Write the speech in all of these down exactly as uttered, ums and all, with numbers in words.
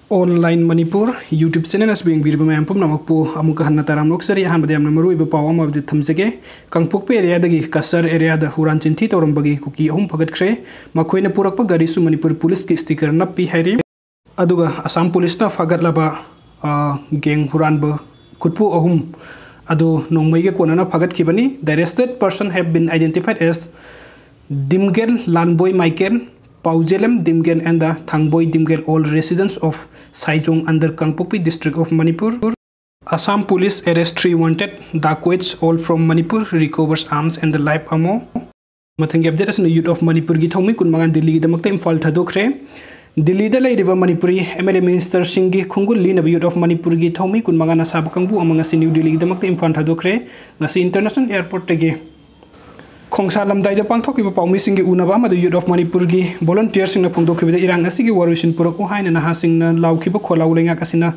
Online Manipur YouTube channel ꯑꯁꯤꯕꯨ ꯌꯦꯡꯕꯤꯔꯤꯕ ꯃꯌꯥꯝ ꯄꯨꯝꯅꯃꯛꯄꯨ ꯑꯃꯨꯛꯀ ꯍꯟꯅ ꯇꯔꯥꯝꯅ ꯑꯣꯛꯆꯔꯤ꯫ ꯑꯍꯥꯟꯕꯗ ꯌꯥꯝꯅ ꯃꯔꯨꯑꯣꯏꯕ ꯄꯥꯎ ꯑꯃꯗꯤ ꯊꯝꯖꯒꯦ꯫ ꯀꯥꯡꯄꯣꯛꯄꯤ ꯑꯦꯔꯤꯌꯥꯗꯒꯤ ꯀꯁꯔ ꯑꯦꯔꯤꯌꯥꯗ ꯍꯨꯔꯥꯟ ꯆꯤꯟꯊꯤ ꯇꯧꯔꯝꯕꯒꯤ ꯀꯨꯀꯤ ꯑꯍꯨꯝ ꯐꯒꯠꯈ꯭ꯔꯦ꯫ ꯃꯈꯣꯏꯅ ꯄꯨꯔꯛꯄ ꯒꯥꯔꯤꯁꯨ ꯃꯅꯤꯄꯨꯔ ꯄꯨꯂꯤꯁꯀꯤ sticker ꯅꯞꯄꯤ ꯍꯥꯏꯔꯤ꯫ ꯑꯗꯨꯒ ꯑꯁꯥꯝ ꯄꯨꯂꯤꯁꯅ ꯐꯥꯒꯠꯂꯕ, ꯑ, gang ꯍꯨꯔꯥꯟꯕ ꯈꯨꯠꯄꯨ ꯑꯍꯨꯝ ꯑꯗꯨ ꯅꯣꯡꯃꯩꯒ ꯀꯣꯟꯅꯅ ꯐꯥꯒꯠꯈꯤꯕꯅꯤ꯫ The arrested person have been identified as Dimgel Lanboi Michael, Paujelem Dimgel and the Thangboi Dimgel, all residents of Saijong under Kangpokpi district of Manipur. Assam police arrest three wanted dacoits, all from Manipur, recovers arms and the live ammo. ꯃꯊꯪꯒꯤ update ꯑꯁꯤꯅ Youth of ꯃꯅꯤꯄꯨꯔꯒꯤ ꯊꯧꯃꯤ ꯀꯨꯟꯃꯉꯥ ꯗꯤꯜꯂꯤꯒꯤꯗꯃꯛꯇ ꯏꯝꯐꯥꯜ ꯊꯥꯗꯣꯛꯈ꯭ꯔꯦ꯫ ꯗꯤꯜꯂꯤꯗ ꯂꯩꯔꯤꯕ Manipuri MLA ministerꯁꯤꯡꯒꯤ ꯈꯣꯡꯒꯨꯜ ꯂꯤꯅꯕ Youth of ꯃꯅꯤꯄꯨꯔꯒꯤ ꯊꯧꯃꯤ ꯀꯨꯟꯃꯉꯥꯅ ꯁꯥꯕ ꯀꯥꯡꯕꯨ ꯑꯃ ꯉꯁꯤ ꯅ꯭ꯌꯨ ꯗꯤꯜꯂꯤꯒꯤꯗꯃꯛꯇ ꯏꯝꯐꯥꯜ ꯊꯥꯗꯣꯛꯈ꯭ꯔꯦ꯫ ꯉꯁꯤ international airportꯇꯒꯤ ꯈꯣꯡꯁꯥꯂꯝꯗꯥꯏꯗ ꯄꯥꯡꯊꯣꯛꯈꯤꯕ ꯄꯥꯎꯃꯤꯁꯤꯡꯒꯤ ꯎꯅꯕ ꯑꯃꯗ Youth of ꯃꯅꯤꯄꯨꯔꯒꯤ volunteerꯁꯤꯡꯅ ꯐꯣꯡꯗꯣꯛꯈꯤꯕꯗ ꯏꯔꯥꯡ ꯑꯁꯤꯒꯤ ꯋꯥꯔꯣꯏꯁꯤꯟ ꯄꯨꯔꯛꯎ ꯍꯥꯏꯅ ꯅꯍꯥꯁꯤꯡꯅ ꯂꯥꯎꯈꯤꯕ ꯈꯣꯜꯂꯥꯎ ꯂꯩꯉꯥꯛ ꯑꯁꯤꯅ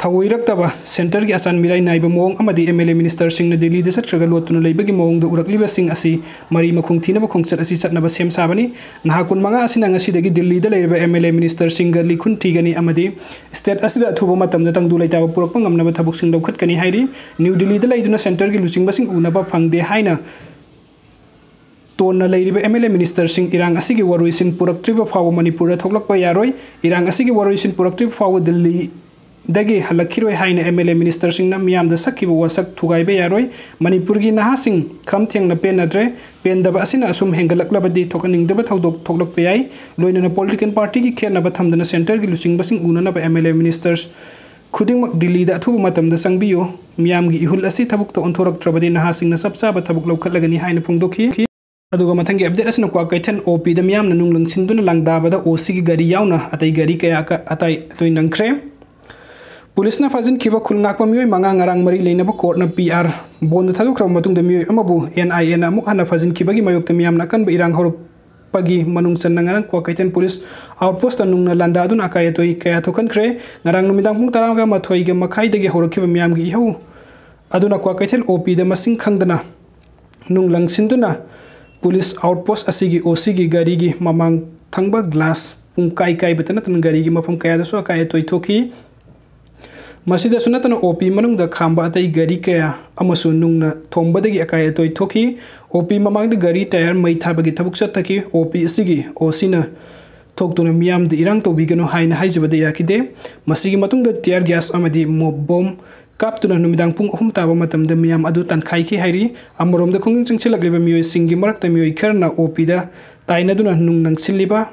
ꯊꯧꯑꯣꯏꯔꯛꯇꯕ, centreꯒꯤ ꯑꯆꯥꯟ ꯃꯤꯔꯥꯏ ꯅꯥꯏꯕ ꯃꯑꯣꯡ ꯑꯃꯗꯤ MLA ministerꯁꯤꯡꯅ ꯗꯤꯜꯂꯤꯗ ꯆꯠꯈ꯭ꯔꯒ ꯂꯣꯠꯇꯨꯅ ꯂꯩꯕꯒꯤ ꯃꯑꯣꯡꯗ ꯎꯔꯛꯂꯤꯕꯁꯤꯡ ꯑꯁꯤ ꯃꯔꯤ ꯃꯈꯣꯡ ꯊꯤꯅꯕ ꯈꯣꯡꯆꯠ ꯑꯁꯤ ꯆꯠꯅꯕ ꯁꯦꯝ ꯁꯥꯕꯅꯤ꯫ ꯅꯍꯥ ꯀꯨꯟꯃꯉꯥ ꯑꯁꯤꯅ ꯉꯁꯤꯗꯒꯤ ꯗꯤꯜꯂꯤꯗ ꯂꯩꯔꯤꯕ MLA ministerꯁꯤꯡꯒ ꯂꯤꯈꯨꯟ ꯊꯤꯒꯅꯤ ꯑꯃꯗꯤ state ꯑꯁꯤꯗ ꯑꯊꯨꯕ ꯃꯇꯝꯗ ꯇꯪꯗꯨ ꯂꯩꯇꯥꯕ ꯄꯨꯔꯛꯄ ꯉꯝꯅꯕ ꯊꯕꯛꯁꯤꯡ ꯂꯧꯈꯠꯀꯅꯤ ꯍꯥꯏꯔꯤ꯫ ꯅ꯭ꯌꯨ ꯗꯤꯜꯂꯤꯗ ꯂꯩꯗꯨꯅ centreꯒꯤ ꯂꯨꯆꯤꯡꯕꯁꯤꯡ ꯎꯅꯕ ꯐꯪꯗꯦ ꯍꯥꯏꯅ ꯇꯣꯟꯅ ꯂꯩꯔꯤꯕ MLA ministerꯁꯤꯡ ꯏꯔꯥꯡ ꯑꯁꯤꯒꯤ ꯋꯥꯔꯣꯏꯁꯤꯟ ꯄꯨꯔꯛꯇ꯭ꯔꯤꯕ ꯐꯥꯎꯕ ꯃꯅꯤꯄꯨꯔꯗ ꯊꯣꯛꯂꯛꯄ ꯌꯥꯔꯣꯏ꯫ ꯏꯔꯥꯡ ꯑꯁꯤꯒꯤ ꯋꯥꯔꯣꯏꯁꯤꯟ ꯄꯨꯔꯛꯇ꯭ꯔꯤꯕ ꯐꯥꯎꯕ ꯗꯤꯜꯂꯤꯗꯒꯤ ꯍꯜꯂꯛꯈꯤꯔꯣꯏ ꯍꯥꯏꯅ MLA ministerꯁꯤꯡꯅ ꯃꯤꯌꯥꯝꯗ ꯁꯛꯈꯤꯕ ꯋꯥꯁꯛ ꯊꯨꯒꯥꯏꯕ ꯌꯥꯔꯣꯏ꯫ ꯃꯅꯤꯄꯨꯔꯒꯤ ꯅꯍꯥꯁꯤꯡ ꯈꯝ ꯊꯦꯡꯅ ꯄꯦꯟꯅꯗ꯭ꯔꯦ꯫ ꯄꯦꯟꯗꯕ ꯑꯁꯤꯅ ꯑꯁꯨꯝ ꯍꯦꯟꯒꯠꯂꯛꯂꯕꯗꯤ ꯊꯣꯛꯍꯟꯅꯤꯡꯗꯕ ꯊꯧꯗꯣꯛ ꯊꯣꯛꯂꯛꯄ ꯌꯥꯏ꯫ ꯂꯣꯏꯅꯅ political partyꯒꯤ ꯈꯦꯠꯅꯕ ꯊꯝꯗꯅ centreꯒꯤ ꯂꯨꯆꯤꯡꯕꯁꯤꯡ ꯎꯅꯅꯕ MLA ministers ꯈꯨꯗꯤꯡꯃꯛ ꯗꯤꯜꯂꯤꯗ ꯑꯊꯨꯕ ꯃꯇꯝꯗ ꯆꯪꯕꯤꯌꯨ꯫ ꯃꯤꯌꯥꯝꯒꯤ ꯏꯍꯨꯜ ꯑꯁꯤ ꯊꯕꯛꯇ ꯑꯣꯟꯊꯣꯔꯛꯇ꯭ꯔꯕꯗꯤ ꯅꯍꯥꯁꯤꯡꯅ ꯆꯞ ꯆꯥꯕ ꯊꯕꯛ ꯂꯧꯈꯠꯂꯒꯅꯤ ꯍꯥꯏꯅ ꯐꯣꯡꯗꯣꯛꯈꯤ꯫ ꯑꯗꯨꯒ ꯃꯊꯪꯒꯤ update ꯑꯁꯤꯅ ꯀ꯭ꯋꯥꯀꯩꯊꯦꯜ OPꯗ ꯃꯤꯌꯥꯝꯅ ꯅꯨꯡ ꯂꯪꯁꯤꯟꯗꯨꯅ ꯂꯥꯡꯗꯥꯕꯗ OCꯒꯤ ꯒꯥꯔꯤ ꯌꯥꯎꯅ ꯑꯇꯩ ꯒꯥꯔꯤ ꯀꯌꯥ ꯀ-, ꯑꯇꯥꯏ ꯑꯇꯣꯏ ꯅꯪꯈ꯭ꯔꯦ꯫ ꯄꯨꯂꯤꯁꯅ ꯐꯥꯖꯤꯟꯈꯤꯕ ꯈꯨꯜ ꯉꯥꯛꯄ ꯃꯤꯑꯣꯏ ꯃꯉꯥ ꯉꯔꯥꯡ ꯃꯔꯤ ꯂꯩꯅꯕ courtꯅ PR bondꯗ ꯊꯥꯗꯣꯛꯈ꯭ꯔꯕ ꯃꯇꯨꯡꯗ ꯃꯤꯑꯣꯏ ꯑꯃꯕꯨ NIAꯅ ꯑꯃꯨꯛ ꯍꯟꯅ ꯐꯥꯖꯤꯟꯈꯤꯕꯒꯤ ꯃꯥꯌꯣꯛꯇ ꯃꯤꯌꯥꯝꯅ ꯑꯀꯟꯕ ꯏꯔꯥꯡ ꯍꯧꯔꯛꯄꯒꯤ ꯃꯅꯨꯡ ꯆꯟꯅ ꯉꯔꯥꯡ ꯀ꯭ꯋꯥꯀꯩꯊꯦꯜ ꯄꯨꯂꯤꯁ outpostꯇ ꯅꯨꯡꯅ ꯂꯥꯟꯗꯥꯗꯨꯅ ꯑꯀꯥꯏ ꯑꯇꯣꯏ ꯀꯌꯥ ꯊꯣꯛꯍꯟꯈ꯭ꯔꯦ꯫ ꯉꯔꯥꯡ ꯅꯨꯃꯤꯗꯥꯡ ꯄꯨꯡ ꯇꯔꯥꯃꯥꯊꯣꯏꯒ ꯃꯈꯥꯏꯗꯒꯤ ꯍꯧꯔꯛꯈꯤꯕ ꯃꯤꯌꯥꯝꯒꯤ ꯏꯍꯧ ꯑꯗꯨꯅ ꯀ꯭ꯋꯥꯀꯩꯊꯦꯜ OPꯗ ꯃꯁꯤꯡ ꯈꯪꯗꯅ ꯅꯨꯡ ꯂꯪꯁꯤꯟꯗꯨꯅ ꯄꯨꯂꯤꯁ outpost ꯑꯁꯤꯒꯤ OCꯒꯤ ꯒꯥꯔꯤꯒꯤ ꯃꯃꯥꯡ ꯊꯪꯕ glass ꯄꯨꯡ ꯀꯥꯏ ꯀꯥꯏꯕꯇ ꯅꯠꯇꯅ ꯒꯥꯔꯤꯒꯤ ꯃꯐꯝ ꯀꯌꯥꯗꯁꯨ ꯑꯀꯥꯏ ꯑꯇꯣꯏ ꯊꯣꯛꯈꯤ꯫ ꯃꯁꯤꯗꯁꯨ ꯅꯠꯇꯅ ꯑꯣ ꯄꯤ ꯃꯅꯨꯡꯗ ꯈꯥꯝꯕ ꯑꯇꯩ ꯒꯥꯔꯤ ꯀꯌꯥ ꯑꯃꯁꯨ ꯅꯨꯡꯅ ꯊꯣꯝꯕꯗꯒꯤ ꯑꯀꯥꯏ ꯑꯇꯣꯏ ꯊꯣꯛꯈꯤ꯫ ꯑꯣ ꯄꯤ ꯃꯃꯥꯡꯗ ꯒꯥꯔꯤ ꯇꯌꯥꯔ ꯃꯩ ꯊꯥꯕꯒꯤ ꯊꯕꯛ ꯆꯠꯊꯈꯤ꯫ ꯑꯣ ꯄꯤ ꯑꯁꯤꯒꯤ ꯑꯣ ꯁꯤꯅ ꯊꯣꯛꯇꯨꯅ ꯃꯤꯌꯥꯝꯗ ꯏꯔꯥꯡ ꯇꯧꯕꯤꯒꯅꯨ ꯍꯥꯏꯅ ꯍꯥꯏꯖꯕꯗ ꯌꯥꯈꯤꯗꯦ꯫ ꯃꯁꯤꯒꯤ ꯃꯇꯨꯡꯗ tear gas ꯑꯃꯗꯤ mob bomb ꯀꯥꯞꯇꯨꯅ ꯅꯨꯃꯤꯗꯥꯡ ꯄꯨꯡ ꯑꯍꯨꯝ ꯇꯥꯕ ꯃꯇꯝꯗ ꯃꯤꯌꯥꯝ ꯑꯗꯨ ꯇꯥꯟꯈꯥꯏꯈꯤ ꯍꯥꯏꯔꯤ꯫ ꯑꯃꯔꯣꯝꯗ ꯈꯣꯡꯖꯪ ꯆꯪꯁꯤꯜꯂꯛꯂꯤꯕ ꯃꯤꯑꯣꯏꯁꯤꯡꯒꯤ ꯃꯔꯛꯇ ꯃꯤꯑꯣꯏ ꯈꯔꯅ ꯑꯣ ꯄꯤꯗ ꯇꯥꯏꯅꯗꯨꯅ ꯅꯨꯡ ꯂꯪꯁꯤꯜꯂꯤꯕ,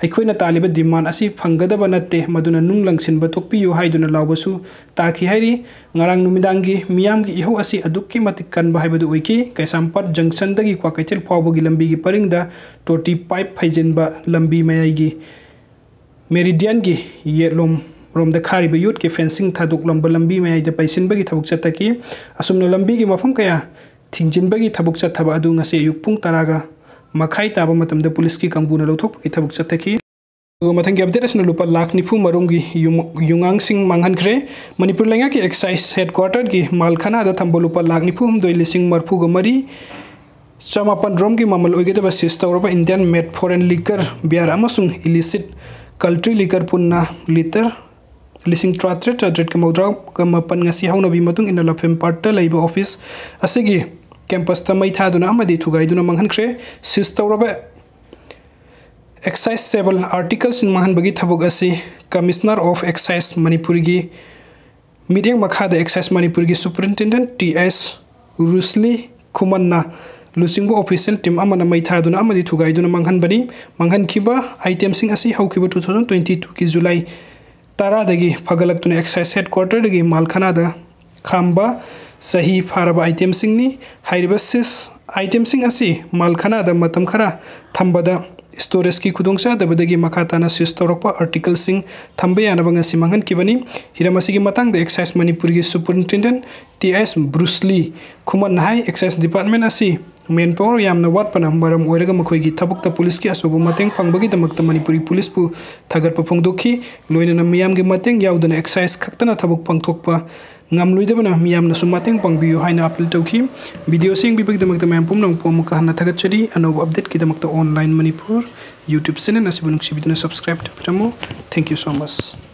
ꯑꯩꯈꯣꯏꯅ ꯇꯥꯜꯂꯤꯕ demand ꯑꯁꯤ ꯐꯪꯒꯗꯕ ꯅꯠꯇꯦ, ꯃꯗꯨꯅ ꯅꯨꯡ ꯂꯪꯁꯤꯟꯕ ꯇꯣꯛꯄꯤꯌꯨ ꯍꯥꯏꯗꯨꯅ ꯂꯥꯎꯕꯁꯨ ꯇꯥꯈꯤ ꯍꯥꯏꯔꯤ꯫ ꯉꯔꯥꯡ ꯅꯨꯃꯤꯗꯥꯡꯒꯤ ꯃꯤꯌꯥꯝꯒꯤ ꯏꯍꯧ ꯑꯁꯤ ꯑꯗꯨꯛꯀꯤ ꯃꯇꯤꯛ ꯀꯟꯕ ꯍꯥꯏꯕꯗꯨ ꯑꯣꯏꯈꯤ꯫ ꯀꯩꯁꯥꯝꯄꯥꯠ junctionꯗꯒꯤ ꯀ꯭ꯋꯥꯀꯩꯊꯦꯜ ꯐꯥꯎꯕꯒꯤ ꯂꯝꯕꯤꯒꯤ ꯄꯔꯤꯡꯗ ꯇꯣꯇꯤ pipe ꯐꯩꯖꯤꯟꯕ ꯂꯝꯕꯤ ꯃꯌꯥꯏꯒꯤ meridianꯒꯤ ꯌꯦꯠꯂꯣꯝ ꯔꯣꯝꯗ ꯈꯥꯔꯤꯕ ꯌꯣꯠꯀꯤ fencing ꯊꯥꯗꯣꯛꯂꯝꯕ ꯂꯝꯕꯤ ꯃꯌꯥꯏꯗ ꯄꯩꯁꯤꯟꯕꯒꯤ ꯊꯕꯛ ꯆꯠꯊꯈꯤ꯫ ꯑꯁꯨꯝꯅ ꯂꯝꯕꯤꯒꯤ ꯃꯐꯝ ꯀꯌꯥ ꯊꯤꯡꯖꯤꯟꯕꯒꯤ ꯊꯕꯛ ꯆꯠꯊꯕ ꯑꯗꯨ ꯉꯁꯤ ꯑꯌꯨꯛ ꯄꯨꯡ ꯇꯔꯥꯒ ꯃꯈꯥꯏ ꯇꯥꯕ ꯃꯇꯝꯗ ꯄꯨꯂꯤꯁꯀꯤ ꯀꯥꯡꯕꯨꯅ ꯂꯧꯊꯣꯛꯄꯒꯤ ꯊꯕꯛ ꯆꯠꯊꯈꯤ꯫ ꯑꯗꯨꯒ ꯃꯊꯪꯒꯤ update ꯑꯁꯤꯅ ꯂꯨꯄꯥ ꯂꯥꯈ ꯅꯤꯐꯨ ꯃꯔꯣꯝꯒꯤ ꯌꯨꯝ-, ꯌꯨꯉꯥꯡꯁꯤꯡ ꯃꯥꯡꯍꯟꯈ꯭ꯔꯦ꯫ ꯃꯅꯤꯄꯨꯔ ꯂꯩꯉꯥꯛꯀꯤ excise headquarterꯒꯤ ꯃꯥꯜꯈꯅꯥꯗ ꯊꯝꯕ ꯂꯨꯄꯥ ꯂꯥꯈ ꯅꯤꯐꯨ ꯍꯨꯝꯗꯣꯏ ꯂꯤꯁꯤꯡ ꯃꯔꯤꯐꯨꯒ ꯃꯔꯤ ꯆꯃꯥꯄꯟ ꯔꯣꯝꯒꯤ ꯃꯃꯜ ꯑꯣꯏꯒꯗꯕ seize ꯇꯧꯔꯕ Indian made foreign liquor, beer ꯑꯃꯁꯨꯡ illicit cultry liquor ꯄꯨꯟꯅ litre ꯂꯤꯁꯤꯡ ꯇꯔꯥꯇꯔꯦꯠ ꯆꯥꯇ꯭ꯔꯦꯠꯀ ꯃꯧꯗ꯭ꯔꯥꯒ ꯃꯥꯄꯟ ꯉꯁꯤ ꯍꯧꯅꯕꯤ ꯃꯇꯨꯡ ꯏꯟꯅ ꯂꯝꯐꯦꯜ ꯄꯥꯠꯇ ꯂꯩꯕ office ꯑꯁꯤꯒꯤ campusꯇ ꯃꯩ ꯊꯥꯗꯨꯅ ꯑꯃꯗꯤ ꯊꯨꯒꯥꯏꯗꯨꯅ ꯃꯥꯡꯍꯟꯈ꯭ꯔꯦ꯫ Seize ꯇꯧꯔꯕ excisable articleꯁꯤꯡ ꯃꯥꯡꯍꯟꯕꯒꯤ ꯊꯕꯛ ꯑꯁꯤ Commissioner of Excise ꯃꯅꯤꯄꯨꯔꯒꯤ ꯃꯤꯠꯌꯦꯡ ꯃꯈꯥꯗ Excise ꯃꯅꯤꯄꯨꯔꯒꯤ Superintendent ꯇꯤ ꯑꯦꯁ ꯔꯨꯁꯂꯤ ꯈꯨꯃꯟꯅ ꯂꯨꯆꯤꯡꯕ official team ꯑꯃꯅ ꯃꯩ ꯊꯥꯗꯨꯅ ꯑꯃꯗꯤ ꯊꯨꯒꯥꯏꯗꯨꯅ ꯃꯥꯡꯍꯟꯕꯅꯤ꯫ ꯃꯥꯡꯍꯟꯈꯤꯕ itemꯁꯤꯡ ꯑꯁꯤ ꯍꯧꯈꯤꯕ two thousand twenty twoꯒꯤ July ꯇꯔꯥꯗꯒꯤ ꯐꯒꯠꯂꯛꯇꯨꯅ excise headquarterꯗꯒꯤ ꯃꯥꯜꯈꯅꯥꯗ ꯈꯥꯝꯕ ꯆꯍꯤ ꯐꯥꯔꯕ itemꯁꯤꯡꯅꯤ꯫ ꯍꯥꯏꯔꯤꯕ seize itemꯁꯤꯡ ꯑꯁꯤ ꯃꯥꯜꯈꯅꯥꯗ ꯃꯇꯝ ꯈꯔ ꯊꯝꯕꯗ storageꯀꯤ ꯈꯨꯗꯣꯡꯆꯥꯗꯕꯗꯒꯤ ꯃꯈꯥ ꯇꯥꯅ seize ꯇꯧꯔꯛꯄ articleꯁꯤꯡ ꯊꯝꯕ ꯌꯥꯅꯕ ꯉꯁꯤ ꯃꯥꯡꯍꯟꯈꯤꯕꯅꯤ꯫ ꯍꯤꯔꯝ ꯑꯁꯤꯒꯤ ꯃꯇꯥꯡꯗ Excise ꯃꯅꯤꯄꯨꯔꯒꯤ Superintendent ꯇꯤ ꯑꯦꯁ ꯕ꯭ꯔꯨꯁꯂꯤ ꯈꯨꯃꯟꯅ ꯍꯥꯏ, Excise Department ꯑꯁꯤ manpower ꯌꯥꯝꯅ ꯋꯥꯠꯄꯅ ꯃꯔꯝ ꯑꯣꯏꯔꯒ ꯃꯈꯣꯏꯒꯤ ꯊꯕꯛꯇ ꯄꯨꯂꯤꯁꯀꯤ ꯑꯆꯧꯕ ꯃꯇꯦꯡ ꯐꯪꯕꯒꯤꯗꯃꯛꯇ ꯃꯅꯤꯄꯨꯔꯤ ꯄꯨꯂꯤꯁꯄꯨ ꯊꯥꯒꯠꯄ ꯐꯣꯡꯗꯣꯛꯈꯤ꯫ ꯂꯣꯏꯅꯅ ꯃꯤꯌꯥꯝꯒꯤ ꯃꯇꯦꯡ ꯌꯥꯎꯗꯅ excise ꯈꯛꯇꯅ ꯊꯕꯛ ꯄꯥꯡꯊꯣꯛꯄ ꯉꯝꯂꯣꯏꯗꯕꯅ ꯃꯤꯌꯥꯝꯅꯁꯨ ꯃꯇꯦꯡ ꯄꯥꯡꯕꯤꯌꯨ ꯍꯥꯏꯅ appeal ꯇꯧꯈꯤ꯫ Videoꯁꯤ ꯌꯦꯡꯕꯤꯕꯒꯤꯗꯃꯛꯇ ꯃꯌꯥꯝ ꯄꯨꯝꯅꯃꯛꯄꯨ ꯑꯃꯨꯛꯀ ꯍꯟꯅ ꯊꯥꯒꯠꯆꯔꯤ꯫ ꯑꯅꯧꯕ updateꯀꯤꯗꯃꯛꯇ Online Manipur YouTube channel ꯑꯁꯤꯕꯨ ꯅꯨꯡꯁꯤꯕꯤꯗꯨꯅ subscribe ꯇꯧꯕꯤꯔꯝꯃꯨ꯫ Thank you so much꯫